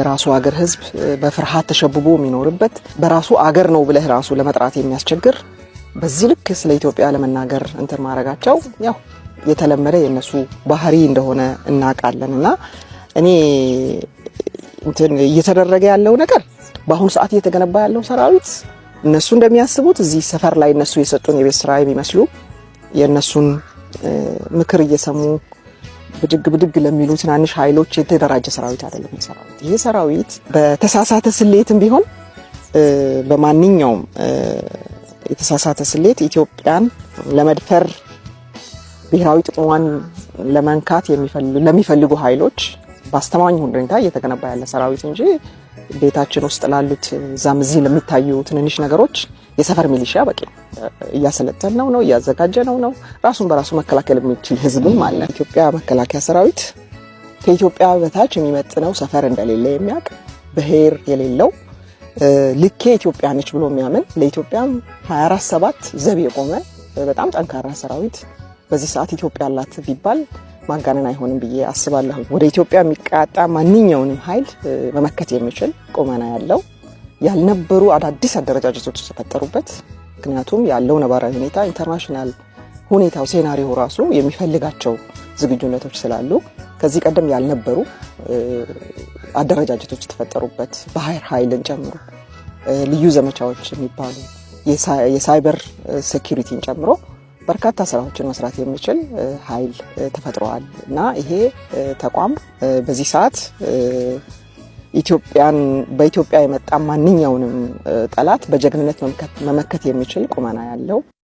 የራሱ ሀገር ህዝብ በፍርሃት ተሸብቦ የሚኖርበት፣ በራሱ አገር ነው ብለህ ራሱ ለመጥራት የሚያስቸግር፣ በዚህ ልክ ስለ ኢትዮጵያ ለመናገር እንትን ማድረጋቸው ያው የተለመደ የእነሱ ባህሪ እንደሆነ እናውቃለን። እና እኔ እንትን እየተደረገ ያለው ነገር፣ በአሁኑ ሰዓት እየተገነባ ያለው ሰራዊት እነሱ እንደሚያስቡት እዚህ ሰፈር ላይ እነሱ የሰጡን የቤት ስራ የሚመስሉ፣ የእነሱን ምክር እየሰሙ ብድግ ብድግ ለሚሉ ትናንሽ ኃይሎች የተደራጀ ሰራዊት አይደለም። ሰራዊት ይሄ ሰራዊት በተሳሳተ ስሌትም ቢሆን፣ በማንኛውም የተሳሳተ ስሌት ኢትዮጵያን ለመድፈር፣ ብሔራዊ ጥቅሟን ለመንካት ለሚፈልጉ ኃይሎች በአስተማማኝ ሁኔታ እየተገነባ ያለ ሰራዊት እንጂ ቤታችን ውስጥ ላሉት እዛም እዚህ ለሚታዩ ትንንሽ ነገሮች የሰፈር ሚሊሺያ በቂ ነው። እያሰለጠን ነው፣ እያዘጋጀ ነው። ራሱን በራሱ መከላከል የሚችል ህዝብም አለ። ኢትዮጵያ መከላከያ ሰራዊት ከኢትዮጵያ በታች የሚመጥነው ሰፈር እንደሌለ የሚያውቅ፣ ብሔር የሌለው፣ ልኬ ኢትዮጵያ ነች ብሎ የሚያምን፣ ለኢትዮጵያም 24/7 ዘብ የቆመ በጣም ጠንካራ ሰራዊት በዚህ ሰዓት ኢትዮጵያ አላት ቢባል ማጋነን አይሆንም ብዬ አስባለሁ። ወደ ኢትዮጵያ የሚቃጣ ማንኛውንም ኃይል መመከት የሚችል ቁመና ያለው፣ ያልነበሩ አዳዲስ አደረጃጀቶች የተፈጠሩበት፣ ምክንያቱም ያለው ነባራዊ ሁኔታ፣ international ሁኔታው፣ scenario ራሱ የሚፈልጋቸው ዝግጁነቶች ስላሉ ከዚህ ቀደም ያልነበሩ አደረጃጀቶች የተፈጠሩበት፣ ባህር ኃይልን ጨምሮ፣ ልዩ ዘመቻዎች የሚባሉ፣ የ cyber security ን ጨምሮ በርካታ ስራዎችን መስራት የሚችል ኃይል ተፈጥሯል። እና ይሄ ተቋም በዚህ ሰዓት ኢትዮጵያን፣ በኢትዮጵያ የመጣ ማንኛውንም ጠላት በጀግንነት መመከት የሚችል ቁመና ያለው